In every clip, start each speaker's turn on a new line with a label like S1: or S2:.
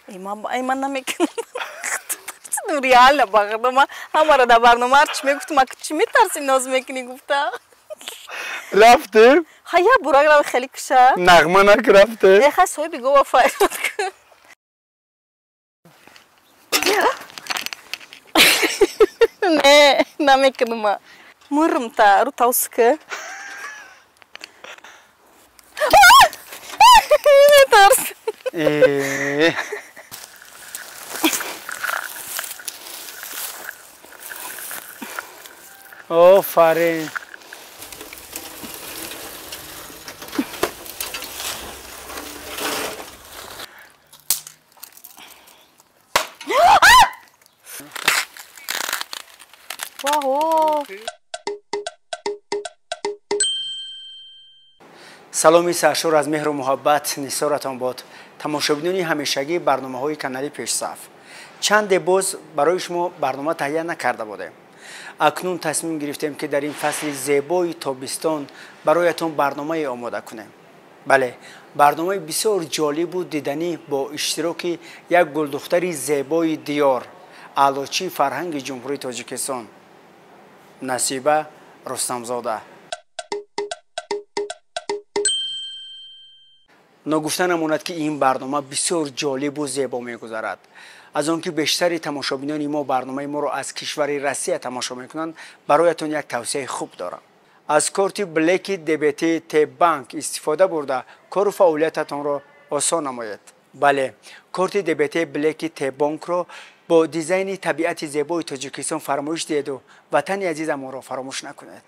S1: Ай, ман намекунам. Реально бағда ма ҳамаро дар барнома ҳар чӣ мегуфтам, ак чӣ метарсӣ, ноз мекунӣ гуфта.
S2: Рафтем?
S1: Ха, я бурак рав, хеле куша.
S2: Нағма нак рафтем?
S1: Э, ха, соҳиби гова фарёд кун. Не, намекунам. Мурм та, ру тавска. Метарс.
S2: Э. Офарин.
S1: Ваҳо.
S2: Саломи саршор аз меҳру муҳаббат нисоратон бод, тамошобинони ҳамешагии барномаҳои канали Пешсаф. Чанде боз барои шумо барнома таҳия накарда будем. Акнун тасмим гирифтем, ки дар ин фасли зебои тобистон бароятон барномае омода кунем. Бале, барномаи бисёр ҷолибу диданӣ бо иштироки як гулдухтари зебои диёр, аълочии фарҳанги Ҷумҳурии Тоҷикистон, Насиба Рустамзода. Ногуфта намонад, ки ин барнома бисёр ҷолибу зебо мегузарад. Аз он ки бештари тамошобинони мо барномаи моро аз кишвари Россия тамошо мекунанд, бароятон як тавсияи хуб дорам. Аз корти Блеки дебетии Тебанк истифода бурда, кору фаъолиятатонро осон намоед. Бале, корти дебетии Блеки Тебонкро бо дизайни табиати зебои Тоҷикистон фармоиш диҳеду ватани азизамонро фаромӯш накунед.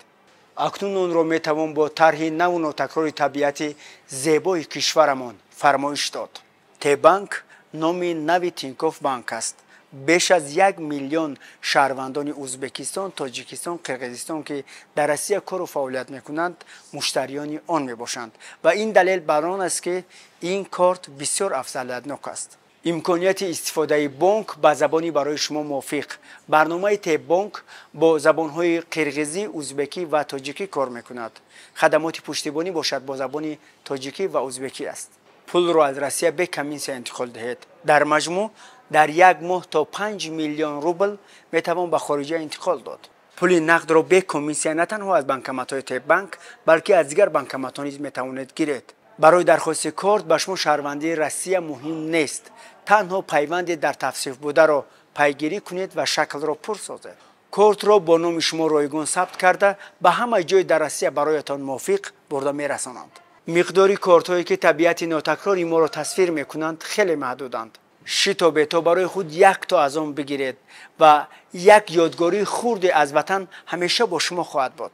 S2: Акнун онро метавон бо тарҳи наву нотакрори табиати зебои кишварамон фармоиш дод. Тебанк номи нави Тинькофф Банк аст. Беш аз 1 миллион шаҳрвандони Ӯзбекистон, Тоҷикистон, Қирғизистон, ки дар Россия кору фаъолият мекунанд, муштариёни он мебошанд ва ин далел бар он аст, ки ин корт бисёр афзалиятнок аст. Имконияти истифодаи бонк ба забони барои шумо мувофиқ. Барномаи Тебонк бо забонҳои қирғизӣ, узбекӣ ва тоҷикӣ кор мекунад. Хадамоти пуштибонӣ бошад, бо забони тоҷикӣ ва узбекӣ аст. Пулро аз Россия бе комиссия интиқол диҳед. Дар маҷмӯъ дар як моҳ то 5 миллион рубл метавон ба хориҷа интиқол дод. Пули нақдро бе комиссия на танҳо аз банкоматҳои Теббанк, балки аз дигар банкоматҳо низ метавонед гиред. Барои дархости корт ба шумо шаҳрвандии Россия муҳим нест. Танҳо пайванде дар тавсиф бударо пайгирӣ кунед ва шаклро пур созед. Кортро бо номи шумо ройгон сабт карда, ба ҳама ҷой дар Россия бароятон мувофиқ бурда мерасонанд. Миқдори кортҳое, ки табиати нотакрори моро тасвир мекунанд, хеле маҳдуданд. Шитобед, то барои худ якто аз он бигиред ва як ёдгории хурде аз ватан ҳамеша бо шумо хоҳад буд.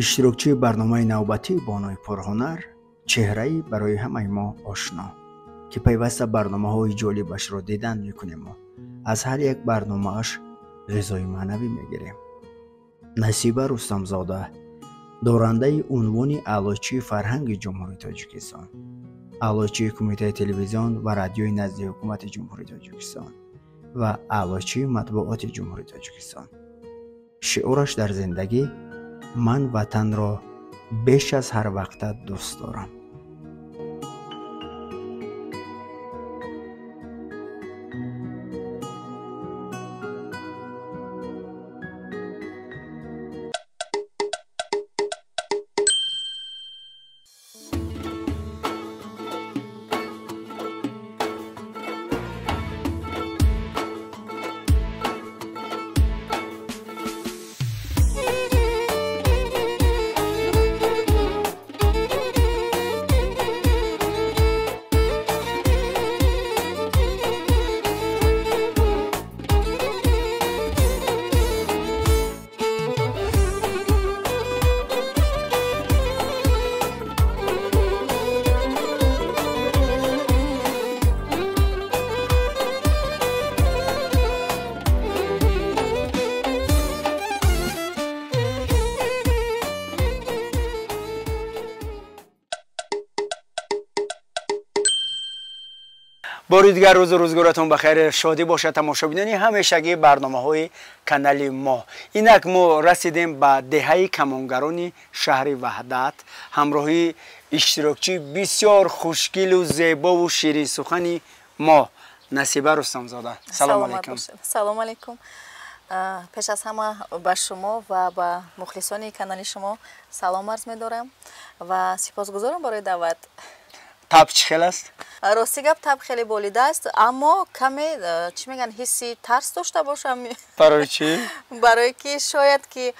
S2: Иштирокчии барномаи навбатии Бонуи пурҳунар чеҳраи барои ҳамаи мо ошно, ки пайваста барномаҳои ҷолибашро дидан мекунему аз ҳар як барномааш ғизои маънавӣ мегирем. Насиба Рустамзода, дорандаи унвони аълочии фарҳанги Ҷумҳурии Тоҷикистон, аълочии Кумитаи телевизион ва радиои назди Ҳукумати Ҷумҳурии Тоҷикистон ва аълочии матбуоти Ҷумҳурии Тоҷикистон. Шиораш дар зиндагӣ: «Ман ватанро беш аз ҳар вақта дӯст дорам». Бори дигар рӯзу рӯзгоратон ба хайр шодӣ бошад, тамошобинони ҳамешагии барномаҳои канали мо. Инак мо расидем ба деҳаи камонгарони шаҳри Ваҳдат, ҳамроҳи иштирокчии бисёр хушгилу зебову ширинсухани мо Насиба Рустамзода. Салом алайкум.
S1: Салом алайкум. Пеш аз ҳама ба шумо ва ба мухлисони канали шумо салом арз медорам ва сипосгузорам барои даъват.
S2: Таб чӣ хел аст?
S1: Рости гап, таб хеле болида аст, аммо каме чӣ мегӯянд, ҳисси тарс дошта бошам.
S2: Барои чӣ?
S1: Барое ки шояд ки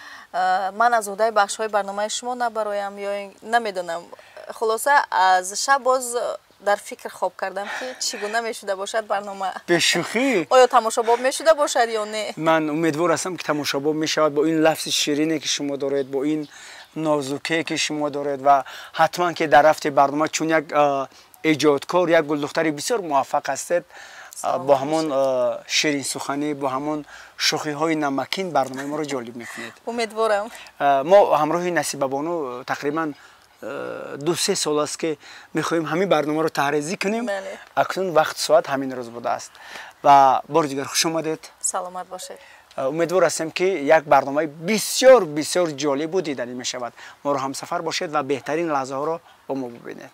S1: ман аз уҳдаи бахшҳои барномаи шумо набароям ё намедонам. Хулоса, аз шаб боз дар фикр хоб кардам, ки чӣ гуна мешуда бошад барнома.
S2: Бешӯхӣ?
S1: Оё тамошобоб мешуда бошад ё не?
S2: Ман умедвор ҳастам, ки тамошобоб мешавад бо ин лафзи ширине, ки шумо доред, бо ин нозукие, ки шумо доред, ва ҳатман ки дар рафти барнома, чун як эҷодкор, як гулдухтари бисёр муваффақ ҳастед, бо ҳамон ширинсуханӣ, бо ҳамон шӯхиҳои намакин барномаи моро ҷолиб мекунед.
S1: Умедворам.
S2: Мо ҳамроҳи Насибабону тақрибан 2-3 сол аст, ки мехоҳем ҳамин барномаро таҳризӣ кунем. Акнун вақт соат ҳамин рӯз будааст. Ва бори дигар хуш омадед.
S1: Саломат бошед.
S2: Умедвор ҳастем, ки як барномаи бисёр бисёр ҷолибу диданӣ мешавад. Моро ҳамсафар бошед ва беҳтарин лаҳзаҳоро бо мо бибинед.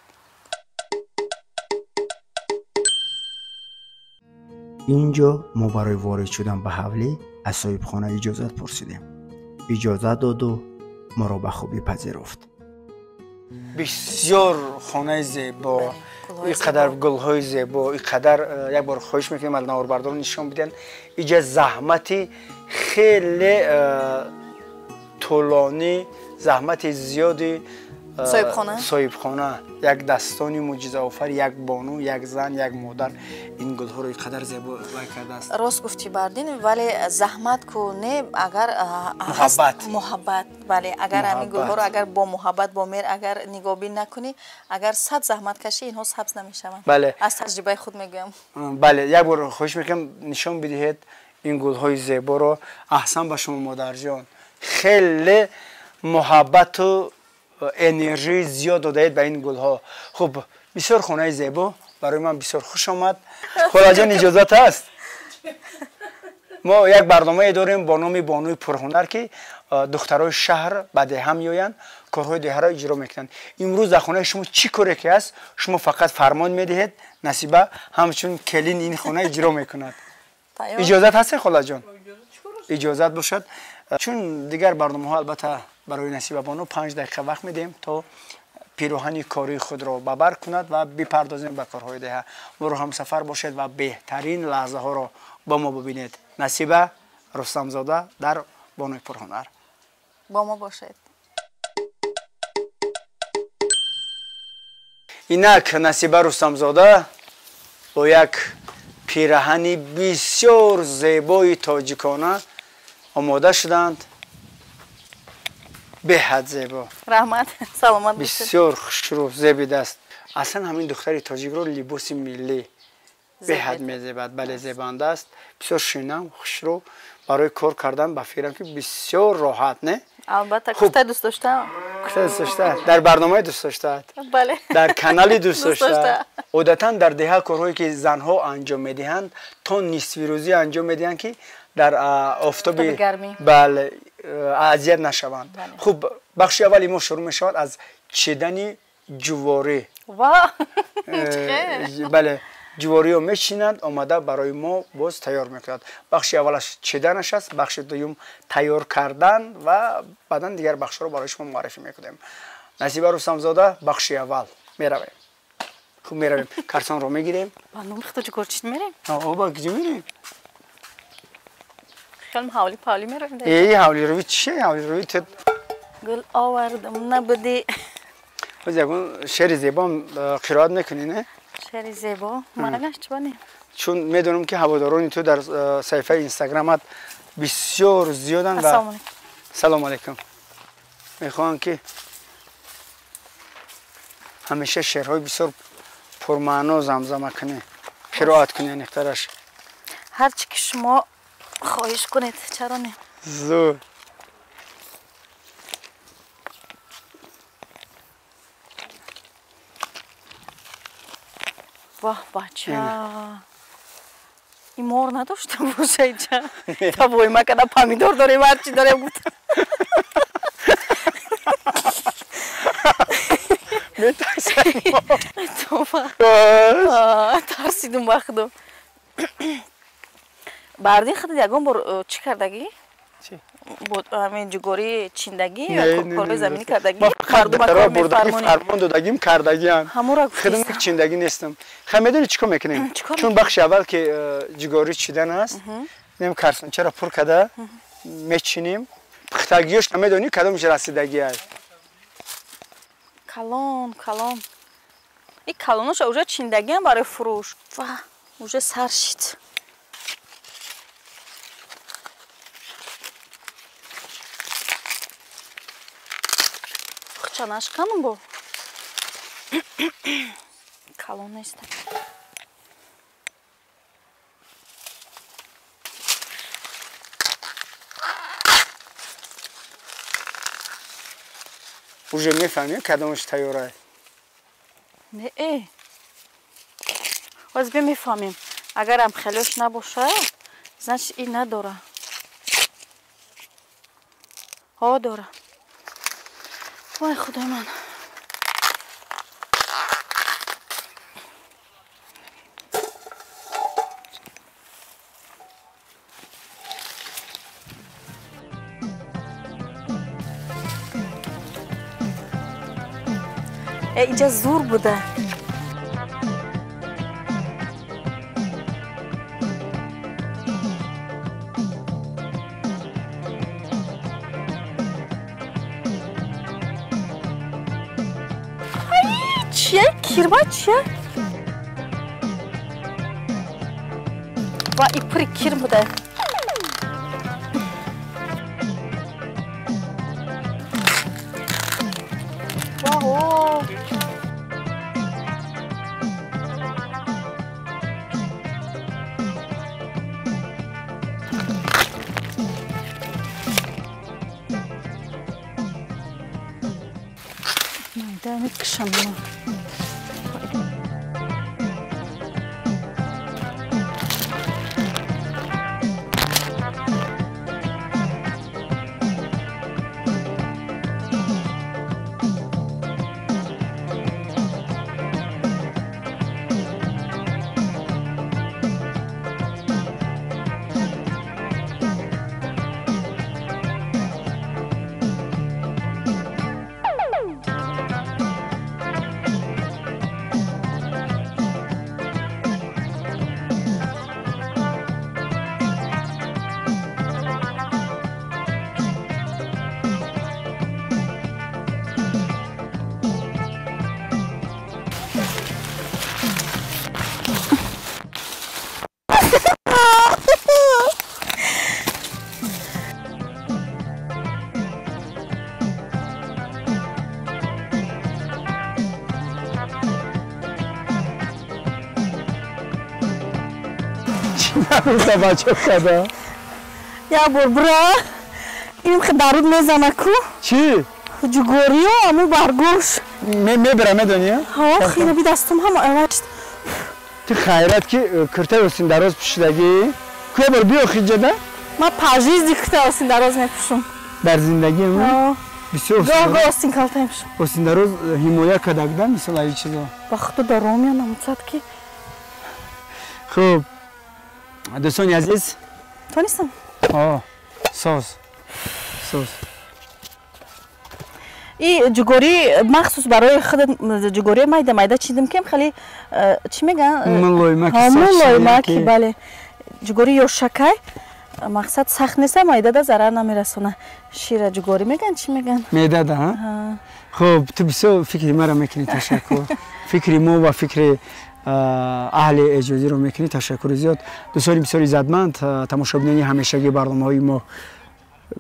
S2: Ин ҷо мо барои ворид шудан ба ҳавлӣ аз соҳибхона иҷозат пурсидем. Иҷозат доду моро ба хубӣ пазируфт. Бисёр хонаи зебо, ин қадар гулҳои зебо, ин қадар, як бор хоҳиш мекунем аз наворбардорон нишон бидиҳанд. Иҷа заҳмати хеле тӯлонӣ, заҳмати зиёди соҳибхона, як дастони мӯъҷизаофар, як бону, як зан, як модар ин гулҳоро ин қадар зебо вай кардааст.
S1: Рост гуфтӣ, Бардин, вале заҳмат ку не, агар
S2: муҳаббат,
S1: муҳаббат, бале, агар ҳамин гулҳоро агар бо муҳаббат, бо меҳр агар нигоҳбин накунӣ, агар сад заҳмат кашӣ, инҳо сабз намешаванд.
S2: Бале,
S1: аз таҷрибаи худ мегӯям.
S2: Бале, як бор хоҳиш мекунам, нишон бидиҳед ин гулҳои зеборо. Аҳсан ба шумо, модарҷон, хеле муҳаббату энержии зиёд додаед ба ин гулҳо. Хуб, бисёр хонаи зебо, барои ман бисёр хуш омад. Холаҷон, иҷозат аст? Мо як барномае дорем бо номи Бонуи пурҳунар, ки духтарои шаҳр ба деҳа меоянд, корҳои деҳаро иҷро мекунанд. Имрӯз дар хонаи шумо чӣ коре ки ҳаст, шумо фақат фармон медиҳед, Насиба ҳамчун келин ин хона иҷро мекунад. Иҷозат ҳасте, холаҷон? Иҷозат бошад. Чун дигар барномаҳо, албатта, барои Насибабону 5 дақиқа вақт медиҳем, то пироҳани кории худро ба бар кунад ва бипардозем ба корҳои деҳа. Моро ҳамсафар бошед ва беҳтарин лаҳзаҳоро бо мо бибинед. Насиба Рустамзода дар Бонуи пурҳунар.
S1: Бо мо бошед.
S2: Инак Насиба Рустамзода бо як пираҳани бисёр зебои тоҷикона омода шуданд. Беҳад зебо.
S1: Раҳмат, саломат бошед.
S2: Бисёр хушрӯ, зебидааст. Аслан ҳамин духтари тоҷикро либоси миллӣ беҳад мезебад. Бале, зебанда аст, бисёр шинам, хушрӯ, барои кор кардан ба фикрам, ки бисёр роҳат, не?
S1: Албатта, куртаи дӯст доштаам.
S2: Куртаи дӯст доштаат, дар барномаи дӯст доштаат,
S1: бале,
S2: дар канали дӯст доштаат. Одатан дар деҳа корҳое ки занҳо анҷом медиҳанд, то нисфирӯзӣ анҷом медиҳанд, ки дар офтоби бале азият нашаванд. Хуб, бахши аввали мо шурӯъ мешавад аз чидани ҷуворӣ. Бале, ҷувориро мечинанд, омада барои мо боз тайёр мекунад. Бахши аввалаш чиданаш аст, бахши дуюм тайёр кардан ва баъдан дигар бахшҳоро барои шумо муаррифӣ мекунем. Насиба Рустамзода, бахши аввал, меравем. Хуб, меравем, карсонро мегирем.
S1: Ба номи худо, ҷугор чид мерем?
S2: Ба куҷо мерем?
S1: Хелм ҳавли павли меравем.
S2: Эй, ҳавлиравӣ чие? Ҳавлиравӣ ту
S1: гул овардам, набудӣ.
S2: Боз ягон шеъри зебоам қироат мекунӣ, не?
S1: Шеъри зебо малаш чӣ?
S2: Чун медонам, ки ҳаводорони ту дар саҳифаи инстаграмат бисёр зиёданд ва салому алайкум, мехоҳам, ки ҳамеша шеърҳои бисёр пурмаъно замзама кунӣ, қироат кунӣ, аниқтараш.
S1: Ҳарчи ки шумо хоҳиш кунед, чаро не?
S2: Зур.
S1: Ваҳ, бача. Ин мор надошта боша иҷа. Та вой ма када помидор дорем, ҳарчи дорем гуфта.
S2: Метарсам.
S1: Това. Тарсидум ба худо. Бардин худат ягон бор чӣ кардагӣ?
S2: Чӣ?
S1: Ҳамин ҷугорӣ чиндагӣ ё корҳои заминӣ кардагӣ?
S2: Фармон додагим, кардагиам.
S1: Ҳамонро
S2: худам чиндагӣ нестам. Хай медонӣ чӣ кор мекунем? Чун бахши аввал ки ҷугорӣ чидан аст, нем карсончаро пур карда мечинем. Пухтагиёш намедонӣ кадомш расидагӣ аст.
S1: Калон, калон. И калоноша уже чиндагиам барои фурӯш. Ва, уже сар шид. Нашканум бо калон неста.
S2: Уже мефаҳмем кадомаш тайёр аст.
S1: Не, ҳозир бия мефаҳмем. Агарам хелёш набошад, значит и надора. Ҳо, дора. Вай, худои ман. Инҷа зур буда. Чия? Кирма чия? Ва и пури кирм буда. Вао! Майда мекушам.
S2: Бача када.
S1: Я бор бра. Ин даруд мезана ку?
S2: Чӣ?
S1: Ҷугориё аму баргош.
S2: Мебара медонӣ?
S1: Ҳо, хира би дастум ҳама авачт.
S2: Ту хайрат ки куртаи осиндароз пӯшидагӣ? Куя бор биё хиҷада?
S1: Ма пажизди куртаи осиндароз мепӯшум.
S2: Дар зиндагӣ?
S1: Ҳо.
S2: Бисёр
S1: гоҳ-гоҳ остин калта мепӯшум.
S2: Осиндароз ҳимоя кардагда мисол аи чизо?
S1: Ба худо даромия намуцад ки.
S2: Хуб. Дӯстони азиз,
S1: тонистам?
S2: О, соз. Соз.
S1: И ҷугорӣ махсус барои худат ҷугорӣ майда майда чидим ки хеле чӣ мегӯянд? Мулоимаки, бале. Ҷугорӣ ё шакай мақсад сахт неста, майдада зарар намерасона. Шира ҷугорӣ мегӯянд, чӣ мегӯянд?
S2: Медада, ҳа? Хуб, ту бисёр фикри маро мекунӣ, ташаккур. Фикри мо ва фикри аҳли эҷодиро мекунӣ, ташаккури зиёд. Дӯстони бисёр иззатманд, тамошобинони ҳамешагии барномаҳои мо,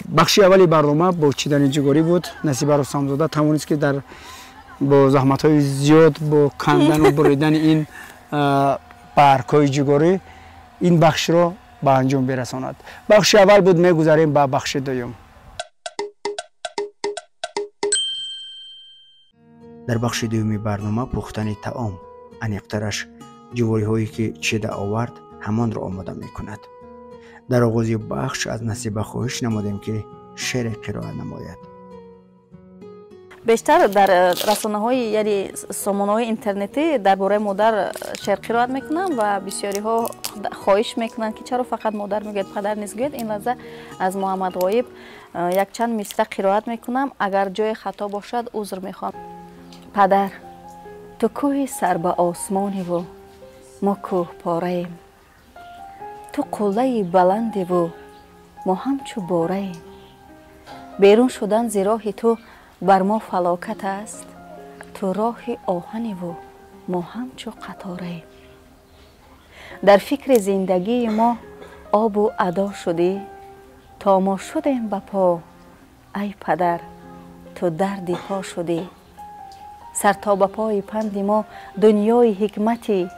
S2: бахши аввали барнома бо чидани ҷугорӣ буд. Насиба Рустамзода тавонист ки дар бо заҳматҳои зиёд, бо кандану буридани ин баргҳои ҷугорӣ ин бахшро ба анҷом бирасонад. Бахши аввал буд, мегузарем ба бахши дуюм.
S3: Дар бахши дуюми барнома пухтани таом, аниқтараш
S2: Ҷувориҳое ки чида овард, ҳамонро омода мекунад. Дар оғози бахш аз Насиба хоҳиш намудем, ки шеъре қироат намояд.
S1: Бештар дар расонаҳои, яъне сомонаҳои интернетӣ дар бораи модар шеър қироат мекунам ва бисёриҳо хоҳиш мекунанд, ки чаро фақат модар мегӯяд, падар низ гӯяд. Ин лаҳза аз Муҳаммад Ғоиб якчанд мисра қироат мекунам. Агар ҷое хато бошад, узр мехоҳам. Падар, ту кӯҳи сар ба осмониву мо кӯҳпораем, ту қуллаи баландиву мо ҳамчу бораем. Берун шудан зи роҳи ту бар мо фалокат аст, ту роҳи оҳаниву мо ҳамчу қатораем. Дар фикри зиндагии мо обу адо шудӣ, то мо шудем ба по, ай падар, ту дарди по шудӣ. Сар то ба пои панди мо дунёи ҳикматӣ,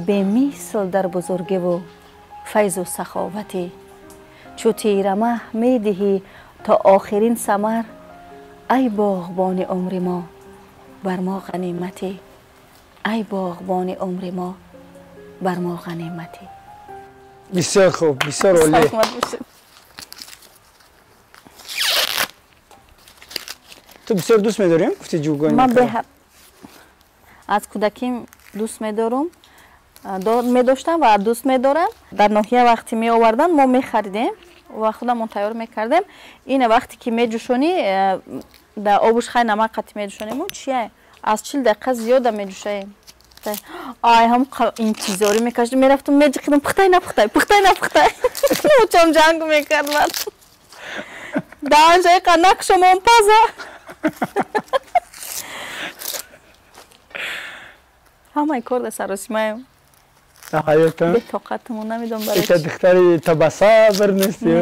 S1: бемисл дар бузургиву файзу саховатӣ. Чу тирамаҳ медиҳӣ то охирин самар, ай боғбони умри мо, бар мо ғаниматӣ. Ай боғбони умри мо, бар мо ғаниматӣ.
S2: Бисёр хуб, бисёр олӣ. Ту бисёр дӯст медорӣ, гуфти ҷугони?
S1: Ман аз кӯдаким дӯст медорум, медоштам ва дӯст медорам. Дар ноҳия вақте меоварданд, мо мехаридем ва худамон тайёр мекардем. Ина вақте ки меҷӯшонӣ, дар обуш хай намак қатӣ меҷӯшонему чия, аз 40 дақиқа зиёда меҷӯшаем. Ай ҳам интизорӣ мекашидем, мерафтум меҷиқидам, пухтай напухтай, пухтай напухтай. Очам ҷанг мекард баъд. Даҳаншаи накушомон паза. Ҳамаи кор дар саросимаем.
S2: Ҳаётам?
S1: Бетоқатамон, намедонам барои
S2: чӣ. Духтари табасабр нестӣ?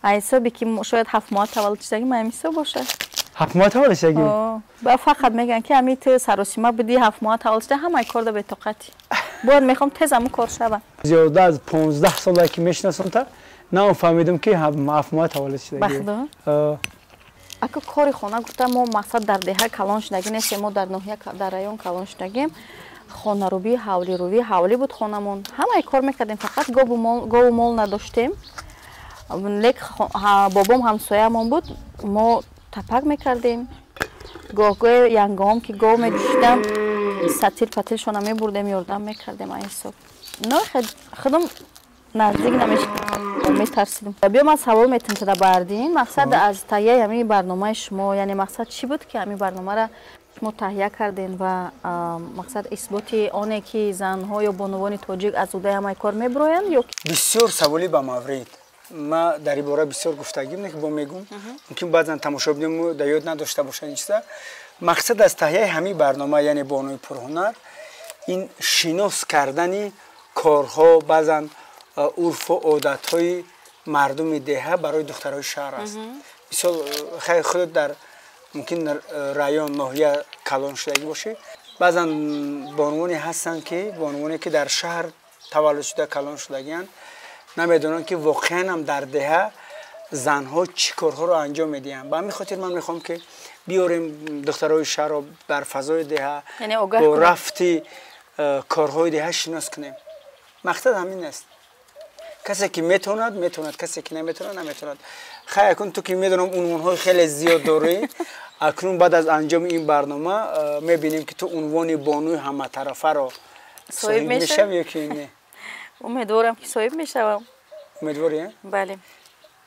S1: Ай ҳисоби ки шояд 7 моҳ таваллуд шудагӣ, ман ҳам ҳисоб бошад.
S2: 7 моҳ таваллуд шудагӣ?
S1: Ба фақат мегӯянд, ки ҳами ту саросима будӣ, 7 моҳ таваллуд шуда, ҳамаи кор дар бетоқатӣ. Бояд мехоҳам тез ҳамун кор шавам.
S2: Зиёда аз 15 сола ки мешинасам та, нафаҳмидам, ки 7 моҳ таваллуд шудагӣ.
S1: Ба худо? Ака кори хона гуфта, мо мақсад дар деҳа калон шудагӣ нестем, мо дар ноҳия, дар район калон шудагем. Хонарӯбӣ, ҳавлирӯбӣ, ҳавлӣ буд хонамон. Ҳамаи кор мекардем, фақат гову мол надоштем. Лек бобом ҳамсоямон буд, мо тапак мекардем. Гоҳ-гоҳ янгоҳом ки гов меҷӯшидам, сатил патилшона мебурдем, ёрдам мекардем ай ҳисоб. Но худам наздик намешидам, метарсидем. Биё ман савол метам тада бардин. Мақсад аз таҳияи ҳамин барномаи шумо, яъне мақсад чӣ буд, ки ҳамин барномаро шумо таҳия кардем ва мақсад исботи оне, ки занҳо ё бонувони тоҷик аз уҳдаи ҳамаи кор мебироянд ё?
S2: Бисёр саволӣ ба маврид. Ман дар ин бора бисёр гуфтагим, не ки бо мегум, мумкин баъзан тамошобинон дар ёд надошта бошанд ин чиза. Мақсад аз таҳияи ҳамин барнома, яъне бонуи пурҳунар, ин шинос кардани корҳо, баъзан урфу одатҳои мардуми деҳа барои духтарои шаҳр аст. Мисол, хайр, худат дар мумкин район, ноҳия калон шудагӣ бошӣ, баъзан бонувоне ҳастанд, ки бонувоне ки дар шаҳр таваллуд шуда, калон шудагианд, намедонанд, ки воқеан ҳам дар деҳа занҳо чӣ корҳоро анҷом медиҳанд. Ба ҳамин хотир ман мехоҳам, ки биёрем духтарои шаҳрро дар фазои деҳа, бо рафти корҳои деҳа шинос кунем. Мақсад ҳамин аст. Касе ки метавонад, метавонад, касе ки наметавонад, наметавонад. Хай, акнун ту ки медонам унвонҳои хеле зиёд дорӣ, акнун баъд аз анҷоми ин барнома мебинем, ки ту унвони бонуи ҳаматарафаро соҳиб мешавӣ ё ки не.
S1: Умедворам, ки соҳиб мешавам.
S2: Умедворӣ?
S1: Бале.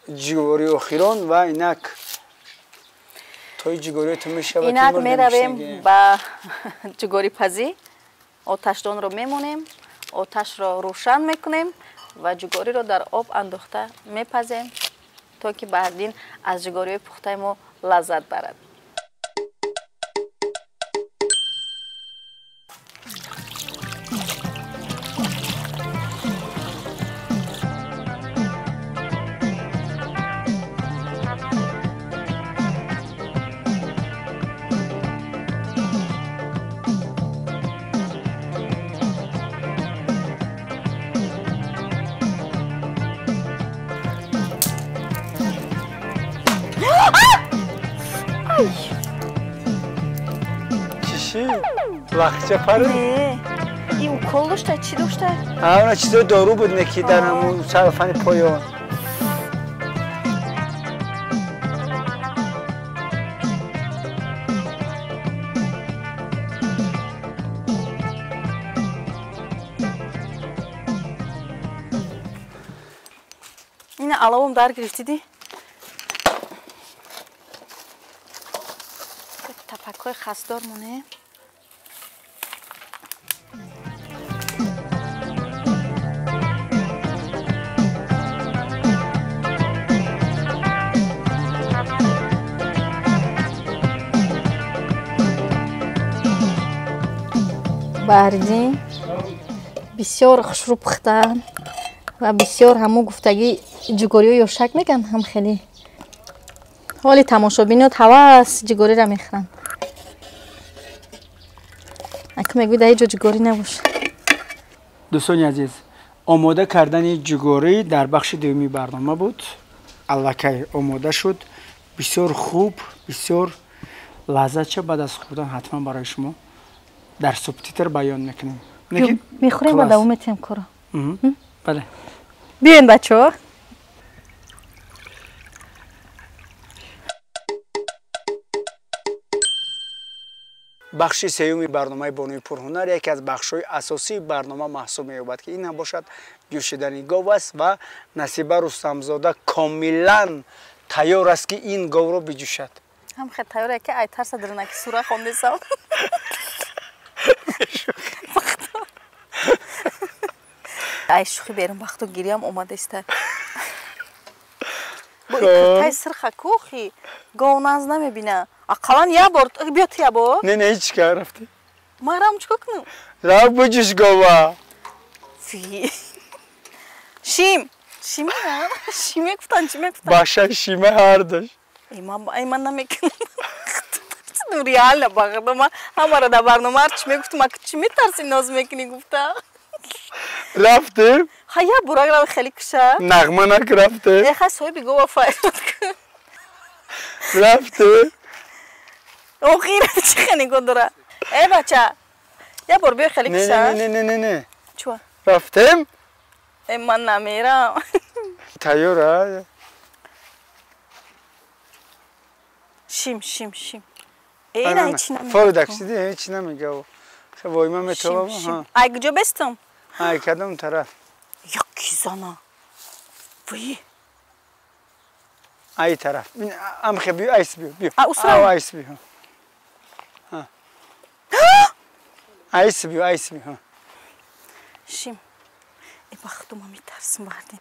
S2: Ҷувории охирон ва инак тои ҷугории ту мешавад.
S1: Инак меравем ба ҷугорипазӣ, оташдонро мемонем, оташро рӯшан мекунем ва ҷугориро дар об андохта мепазем, то ки баъдин аз ҷугориҳои пухтаи мо лаззат барад.
S2: Лахча парид?
S1: Не. И укол дошта, чӣ дошта?
S2: Ҳа, чизои дору буд неки дар ҳамун сарафани поён.
S1: Ина алавом дар гирифтидӣ? Тапакҳои хасдор моне. Баҳриддин бисёр хушрӯ пухтанд ва бисёр ҳамун гуфтагӣ ҷугориҳо ёшак меган ҳам хеле. Ҳоли тамошобинот ҳавас ҷугориро мехӯранд. Аку мегӯй дар ҳеҷ ҷо ҷугорӣ набошад.
S2: Дӯстони азиз, омода кардани ҷугорӣ дар бахши дуюми барнома буд. Аллакай омода шуд. Бисёр хуб, бисёр лаззатча. Баъд аз хӯрдан ҳатман барои шумо дар субтитр баён мекунем.
S1: Мехӯрем ва давом метиҳем корро.
S2: Бале.
S1: Биёен бачаҳо.
S2: Бахши сеюми барномаи бонуи пурҳунар яке аз бахшҳои асосии барнома маҳсуб меёбад, ки ин ҳам бошад ҷӯшидани гов аст ва Насиба Рустамзода комилан тайёр аст, ки ин говро биҷӯшад.
S1: Ҳам хел тайёр ки ай тарса дарунаки сура хондесам. Ай шӯхӣ берун вақту гирьям омадаиста. Бо икртай сирха кӯхи гов наз намебина. Ақаллан як бор биё ту як бор.
S2: Не, не, ҳеҷ кар рафти.
S1: Ман рам чикор кунам?
S2: Рав биҷӯш гова.
S1: Фи. Шим. Шиме шиме гуфтан, чӣ мегуфтан?
S2: Баша шиме ҳардаш.
S1: Эй, ман намекунам. Реально бағирда ман ҳамаро дар барнома ҳар чӣ мегуфтам, аку чӣ метарсӣ ноз мекунӣ гуфта.
S2: Рафтем?
S1: Ха, як бурак рав хеле куша.
S2: Нағма нак рафтем?
S1: Э, ха, соҳиби гова фарёд кун.
S2: Рафтем?
S1: Охир чӣ хел нигоҳ дора? Э, бача, як бор биё хеле куша.
S2: Не, не, не, не.
S1: Чуа?
S2: Рафтем?
S1: Э, ман намерам.
S2: Тайёр, а?
S1: Шим, шим, шим. Э, ина ҳеҷ намега.
S2: Форидак шиди, ҳеҷ намега. Вой, ман метавонам.
S1: Ай куҷо бестам?
S2: Ай кадом тараф?
S1: Яки зана. Вой.
S2: Ай тараф. Амхе биё, айс биё, биё.
S1: А усра?
S2: Айс биё. Айс биё, айс биё.
S1: Шим. Э, бахту ман метарсам баҳрдин.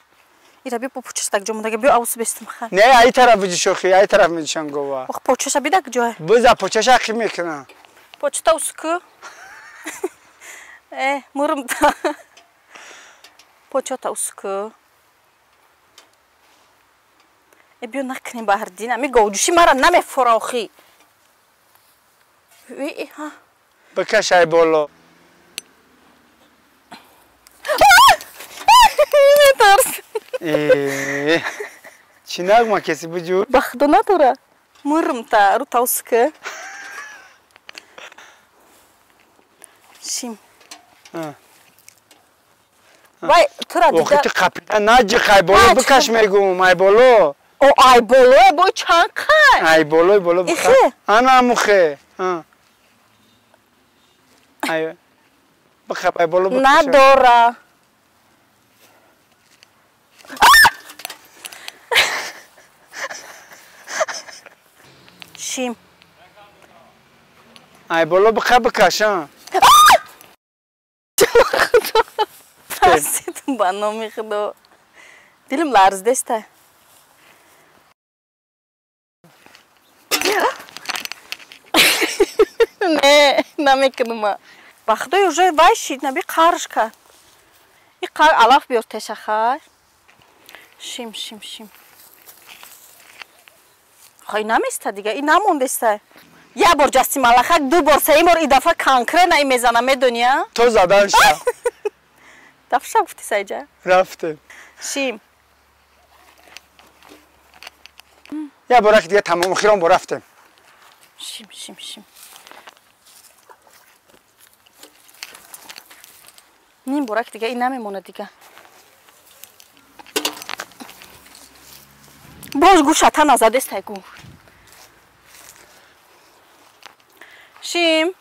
S1: Ира биё по пучаш так ҷо мондаги, биё авус бестам ха.
S2: Не, ай тараф биҷӯшохи, ай тараф меҷӯшан гова.
S1: Ох, почаша бида куҷое?
S2: Биза почаша қи мекунам.
S1: Почта уску. Э, мурм та. Почата уску. Э, биё накунем баҳрдин, ами говҷӯши мара намефора охи. Э, ҳа.
S2: Бикаш ай боло.
S1: Метарс.
S2: Э, чӣ нағма кеси биҷӯ?
S1: Ба худо надора. Мурм та, ру тавску. Шим. Вай, тура дида.
S2: Охи ту қапида наҷиқ, ай боло бикаш мегӯм, ай боло.
S1: О, ай боло, бой чанд қай?
S2: Ай боло, боло бикаш.
S1: Ихе?
S2: Ана амухе. Ай, бихаб, ай боло бикаш.
S1: Надора. Шим.
S2: Ай боло бихаб бикаш, а?
S1: Тарсидам ба номи худо. Дилам ларзидеста. Не, намекунам. Ба худои уже вай шид, наби қарш кард. И қар алаф биёр теша хай. Шим, шим, шим. Хай наместа дига, и намондеста. Як бор ҷасти малахак, ду бор, сеюм бор и дафъа конкретно и мезана, медони, а?
S2: То задан ша.
S1: Дафша гуфти сайҷа?
S2: Рафтем.
S1: Шим.
S2: Як бораки дига тамом, охирон бор рафтем.
S1: Шим, шим, шим. Ним борак дига ин намемонад дига. Боз гӯшата назадестай гӯ. Шим.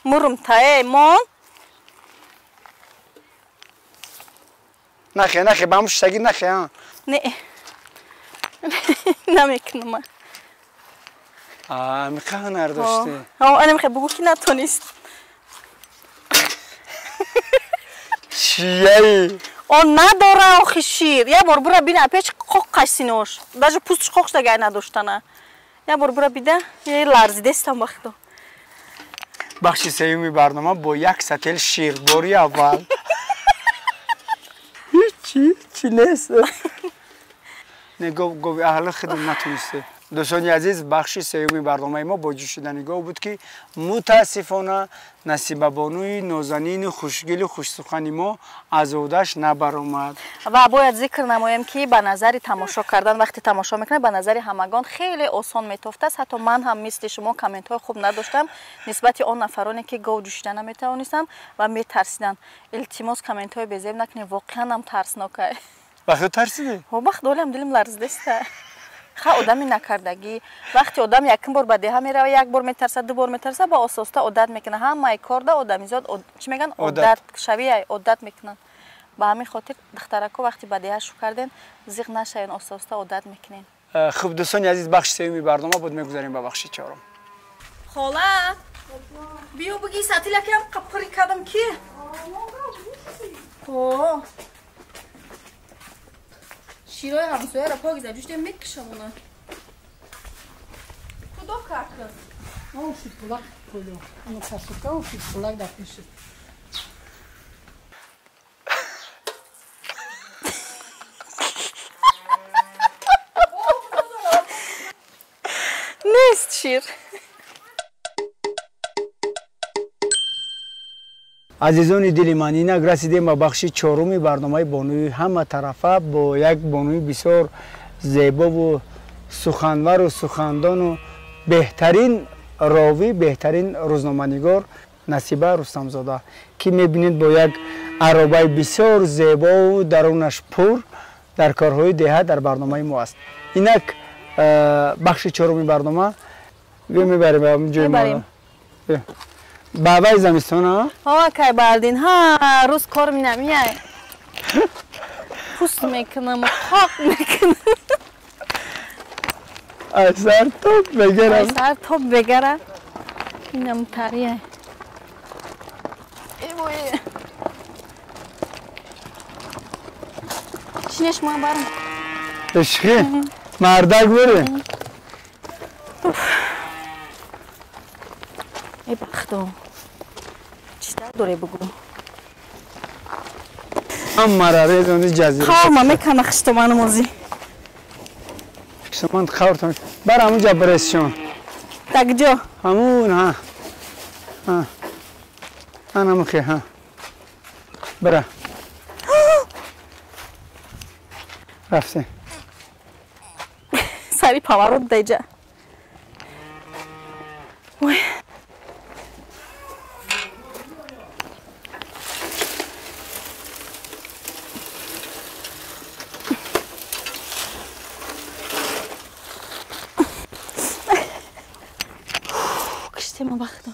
S1: Мурум тае мон.
S2: Нахе, нахе, ба муштаги нахе, а.
S1: Не. Намекунам.
S2: А, миқа ҳунар дошти.
S1: Ана михе бугӯ ки натонист.
S2: Чияи?
S1: Он надора охи шир. Я бор бура бина печ қоқ қашсинош. Даже пустш қоқ шдагай надоштана. Я бор бура бида, я ларзидестам вақто.
S2: Бахши сеюми барнома бо як сател шир бори аввал. Ҳичи, ҳичи нест. Не гов гови аҳли хидм натонисте. Дӯстони азиз, бахши сеюми барномаи мо бо ҷӯшидани гов буд, ки мутаассифона Насибабонуи нозанини хушгилу хушсухани мо аз ӯҳдаш набаромад.
S1: Ва бояд зикр намоем, ки ба назари тамошо кардан, вақте тамошо мекунед, ба назари ҳамагон хеле осон метофтааст. Ҳатто ман ҳам мисли шумо комментҳои хуб надоштам нисбати он нафароне, ки гов ҷӯшида наметавонистанд ва метарсиданд. Илтимос, комментҳои безеб накунед, воқеан ҳам тарснок.
S2: Вақто тарсидӣ?
S1: Вақт долиам дилим ларзидеста. Ха одами накардагӣ. Вақте одам якум бор ба деҳа мерава, як бор метарсад, ду бор метарсад, ба ососта одат мекунад. Ҳамаи корда одамизод чӣ мегӯянд? Одат шавия одат мекунанд. Ба ҳамин хотир духтарако вақте ба деҳа шу карден, зиқ нашавен, ососта одат мекунен.
S2: Хуб, дӯстони азиз, бахши сеюми барнома буд, мегузарем ба бахши чорум.
S1: Хола, биё буги сатилакам қаппури кардам ки? О. Широи ҳамсояро покиза ҷӯштем мекушамона. Кудо кард?
S3: Он шид пулак пулю. Ана сасука он шид пулак дар пеши.
S1: Нест шир.
S2: Азизони дили ман, инак расидем ба бахши чоруми барномаи бонуи ҳаматарафа бо як бонуи бисёр зебову суханвару сухандону беҳтарин ровӣ, беҳтарин рӯзноманигор Насиба Рустамзода, ки мебинед бо як аробаи бисёр зебову дарунаш пур дар корҳои деҳа дар барномаи мо аст. Инак бахши чоруми барнома мебарем ба ҷои мо. Бабай замистона?
S1: Ҳа, кай бардин. Ҳа, рӯз кор минамияй. Пуст мекунам, қоқ мекунам.
S2: Аз сар топ бегарам.
S1: Аз сар топ бегара. Инам тария. Эй вой. Чинеш ма барам.
S2: Ишқи, мардак бури.
S1: Эй бахто. Чӣ доре бугу?
S2: Ҳамара резонди ҷазира.
S1: Қавма мекана хиштоману мози.
S2: Хиштоман қавртон. Бар ҳамун ҷа бресшон.
S1: Так ҷо?
S2: Ҳамун, ҳа. Ҳа. Анамухи, ҳа. Бира. Рафтем.
S1: Сари поворот даҷа. Ой. Тема бахто.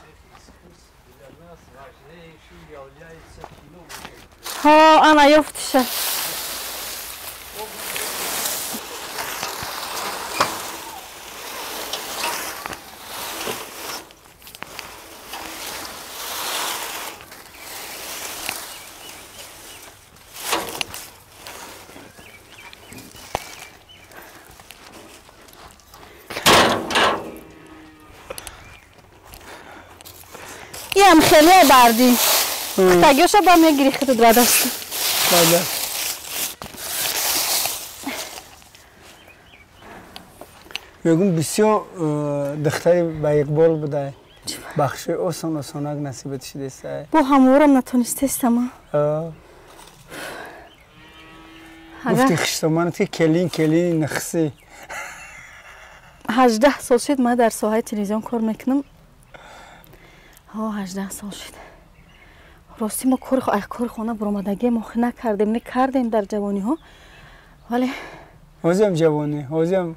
S1: Ҳо, ана ёфтиша. Ям хеле бардӣ. Хтагиёша ба мегири худат ба даст.
S2: Бале. Мегум бисёр духтари ба иқбол будай. Бахши осон осонак насибат шидестай.
S1: Бо ҳамворам натонистестама.
S2: Гуфти хиштоманат ки келин келини нахси.
S1: 18 сол шид ман дар соҳаи телевизион кор мекунам. Ҳо, 18 сол шид. Рости мо кори хона буромадагӣ мо накардем, накардем дар ҷавониҳо, вале
S2: ҳозиам ҷавонӣ, ҳозиам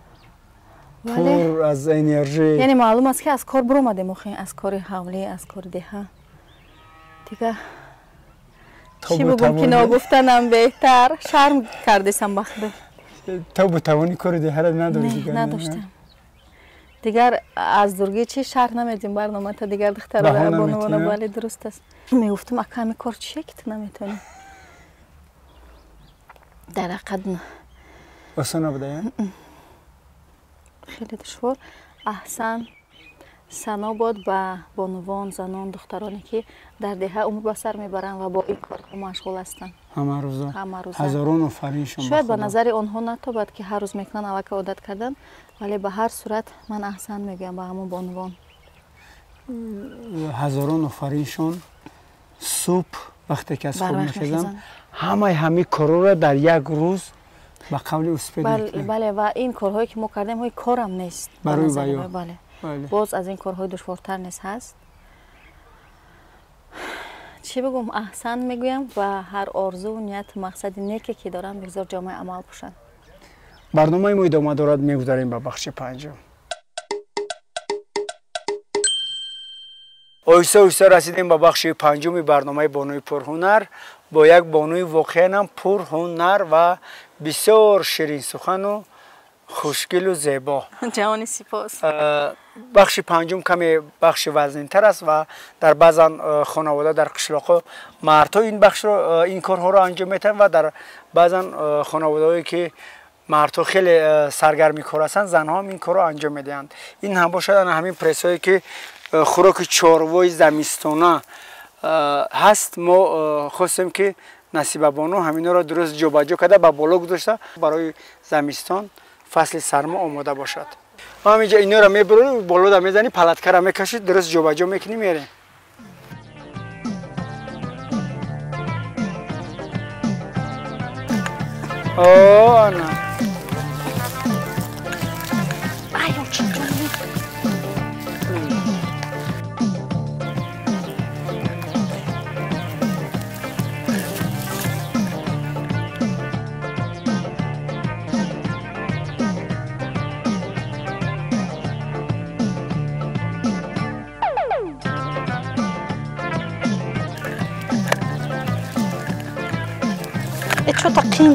S2: пур аз энержӣ.
S1: Яъне маълум аст ки аз кор буромадем, охи аз кори ҳавлӣ, аз кори деҳа. Дигар чӣ бугум ки ногуфтанам беҳтар, шарм кардесам ба худо.
S2: То бутавонӣ кори деҳаро надорӣ дигар?
S1: Надоштам. Дигар аз дургӣ чӣ шарҳ намедим барномата, дигар духтаро бонувона. Бале, дуруст аст. Мегуфтам, ака, ҳами кор чие ки ту наметавонӣ? Дар ҳақиқат
S2: осон набуда, я?
S1: Хеле душвор. Аҳсан, сано бод ба бонувон, занон, духтароне ки дар деҳа умр ба сар мебаранд ва бо ин корҳо машғул ҳастанд.
S2: Ҳамарӯза. Ҳазорон офариншон.
S1: Шояд ба назари онҳо натобад ки ҳар рӯз мекунанд, аллакай одат кардан, вале ба ҳар сурат ман аҳсан мегӯям ба ҳамон бонувон.
S2: Ҳазорон офариншон. Субҳ вақте ки аз хоб мехезанд, ҳамаи ҳамин корҳоро дар як рӯз ба қавли успед мекунанд.
S1: Бале, ва ин корҳое ки мо кардем, ҳои корам нест.
S2: Барои баён.
S1: Бале. Боз аз ин корҳои душвортар низ ҳаст. Чӣ бигӯм, аҳсан мегӯям ва ҳар орзу, ният, мақсади неке ки дорам, бигзор ҷомаи амал пӯшанд.
S2: Барномаи мо идома дорад, мегузарем ба бахши панҷум. Оҳиста оҳиста расидем ба бахши панҷуми барномаи бонуи пурҳунар бо як бонуи воқеан ҳам пурҳунар ва бисёр ширинсухану хушгилу зебо.
S1: Ҷавони сипос.
S2: Бахши панҷум каме бахши вазнинтар аст ва дар баъзан хонавода дар қишлоқҳо мардҳо ин бахшро, ин корҳоро анҷом медиҳанд ва дар баъзан хонаводаҳое ки мардҳо хеле саргарми кор ҳастанд, занҳо ҳам ин корро анҷом медиҳанд. Ин ҳам бошад ана ҳамин прессҳое ки хӯроки чорвои замистона ҳаст. Мо хостем ки Насибабону ҳаминҳоро дуруст ҷобаҷо карда ба боло гузошта барои замистон фасли сармо омода бошад. Ҳаминҷа инҳоро мебурӣ, болода мезанӣ, палаткаро мекашӣ, дуруст ҷобаҷо мекунӣ, мерем. О, ана.
S1: Что-то қин.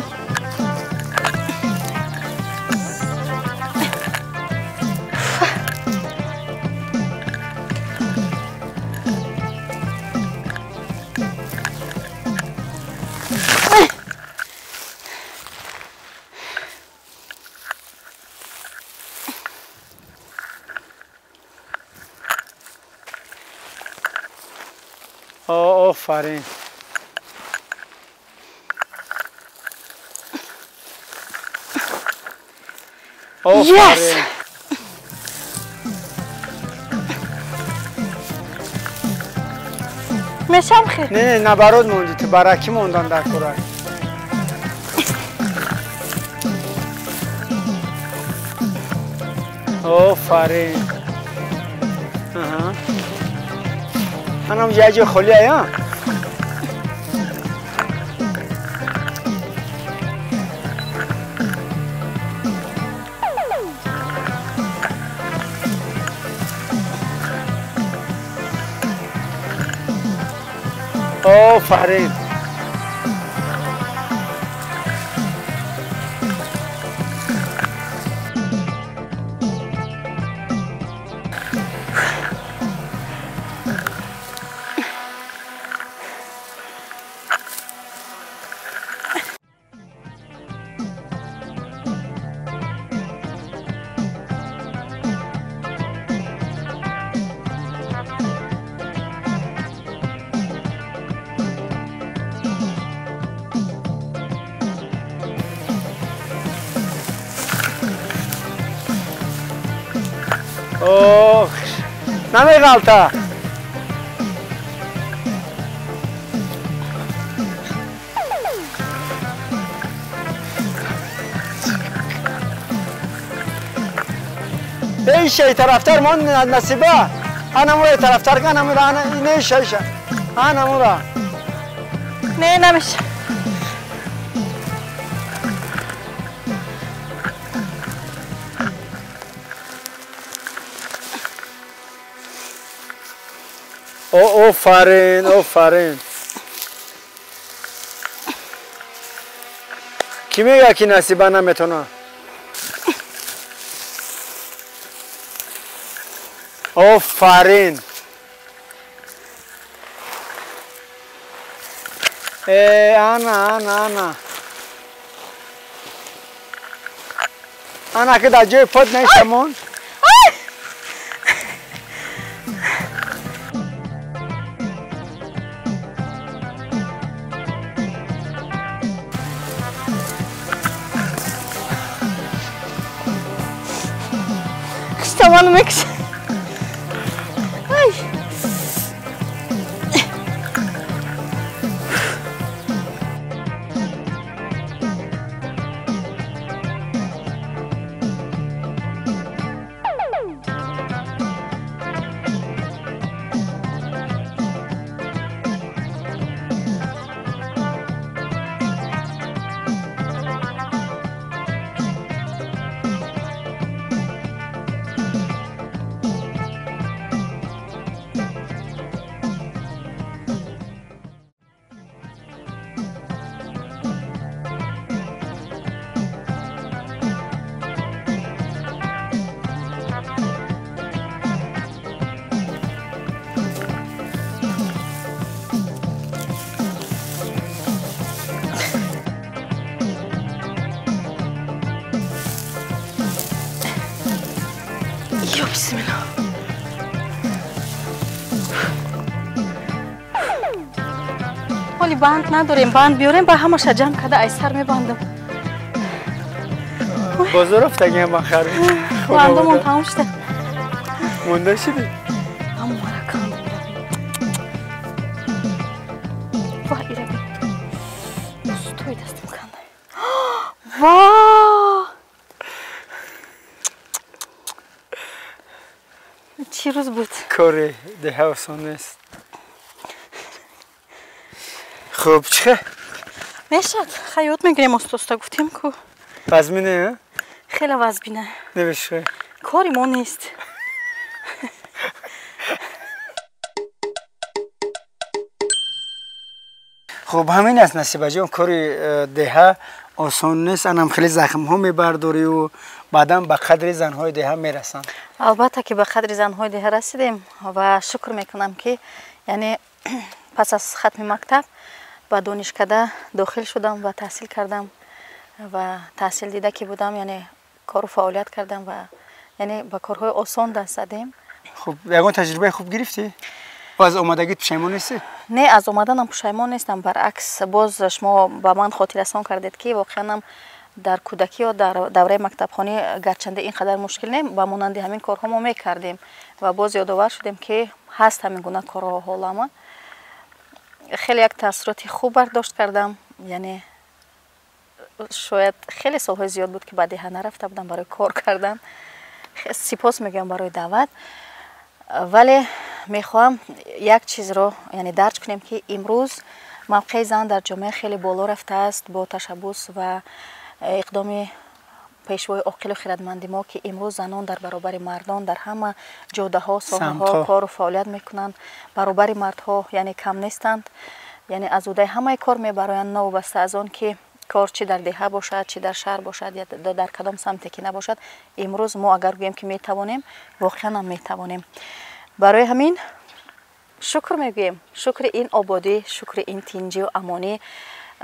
S2: Офарин.
S1: Yes! Мешам хе?
S2: Не, не, наоборот монди, ту бараки мондан дар кора. Офарин. Аҳа. Анам ҷаҷо холи ая? Офарин. Ох, намеғалта. Эй шей тарафтар мон Насиба. Ана мура тарафтар, ана мура, ана не шейша. Ана мура.
S1: Не, намеша.
S2: Офарин, офарин. Ки мега ки Насиба наметона? Офарин. Ана, ана, ана. Ана ки дар ҷои под нешамон.
S1: Тавону мекушам. Ай. Ё бисмилла. Ҳоли банд надорем, банд биёрем, ба ҳамаша ҷамъ карда ай сар мебандам.
S2: Бозор рафтагиам ба харид.
S1: Бандамон тамом шуда.
S2: Монда шудӣ?
S1: Ҳамо мара кандам ираби. Ва ираби. Устои дастам канда. Ва! Чӣ рӯз буд?
S2: Кори деҳа осон нест. Хуб, чӣ?
S1: Мешад, хаёт мегирем оста-оста, гуфтем ку.
S2: Вазмине,
S1: Хеле вазбина.
S2: Намешавад.
S1: Кори мо нест.
S2: Хуб, ҳамин аст, Насибаҷон, кори деҳа осон нест. Анам хеле захмҳо мебардорию баъдан ба қадри занҳои деҳа мерасанд.
S1: Албатта ки ба қадри занҳои деҳа расидем ва шукр мекунам ки яъне пас аз хатми мактаб ба донишкада дохил шудам ва таҳсил кардам ва таҳсил дида ки будам, яъне кору фаъолият кардам ва яъне ба корҳои осон даст задем.
S2: Хуб, ягон таҷрибаи хуб гирифтӣ? Аз омадагит пушаймон нестӣ?
S1: Не, аз омаданам пушаймон нестам. Баръакс, боз шумо ба ман хотиррасон кардед ки воқеанам дар кӯдакӣ ё дар давраи мактабхонӣ гарчанде ин қадар мушкил не, ба монанди ҳамин корҳо мо мекардем ва боз ёдовар шудем ки ҳаст ҳамин гуна корҳо ҳолама. Хеле як таассуроти хуб бардошт кардам, яъне шояд хеле солҳои зиёд буд ки ба деҳа нарафта будам барои кор кардан. Сипос мегӯям барои даъват, вале мехоҳам як чизро яъне дарҷ кунем ки имрӯз мавқеи зан дар ҷомеа хеле боло рафтааст бо ташаббус ва иқдоми пешвои оқилу хирадманди мо ки имрӯз занон дар баробари мардон дар ҳама ҷодаҳо, соҳаҳо кору фаъолият мекунанд, баробари мардҳо яъне кам нестанд, яъне аз уҳдаи ҳамаи кор мебароянд, новобаста аз он ки кор чӣ дар деҳа бошад, чӣ дар шаҳр бошад ё дар кадом самте ки набошад. Имрӯз мо агар гӯем ки метавонем, воқеан ҳам метавонем. Барои ҳамин шукр мегӯем, шукри ин ободӣ, шукри ин тинҷию амонӣ,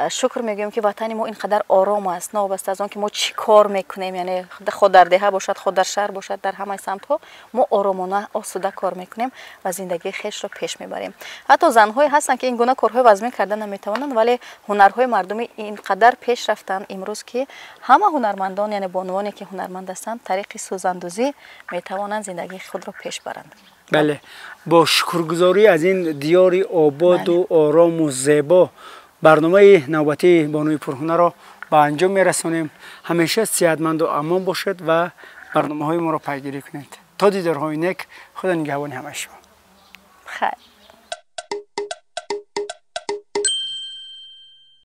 S1: шукр мегӯем ки ватани мо ин қадар ором аст, новобаста аз он ки мо чӣ кор мекунем, яъне худ дар деҳа бошад, худ дар шаҳр бошад, дар ҳамаи самтҳо мо оромона, осуда кор мекунем ва зиндагии хешро пеш мебарем. Ҳатто занҳое ҳастанд ки ин гуна корҳои вазмин карда наметавонанд, вале ҳунарҳои мардумӣ ин қадар пеш рафтанд имрӯз ки ҳама ҳунармандон, яъне бонувоне ки ҳунарманд ҳастанд, тариқи сӯзандӯзӣ метавонанд зиндагии худро пеш баранд.
S2: Бале, бо шукргузорӣ аз ин диёри ободу орому зебо барномаи навбатии бонуи пурҳунарро ба анҷом мерасонем. Ҳамеша сиҳатманду амон бошед ва барномаҳои моро пайгирӣ кунед. То дидорҳои нек, Худо нигаҳбони ҳамаи шумо.
S1: Хайр.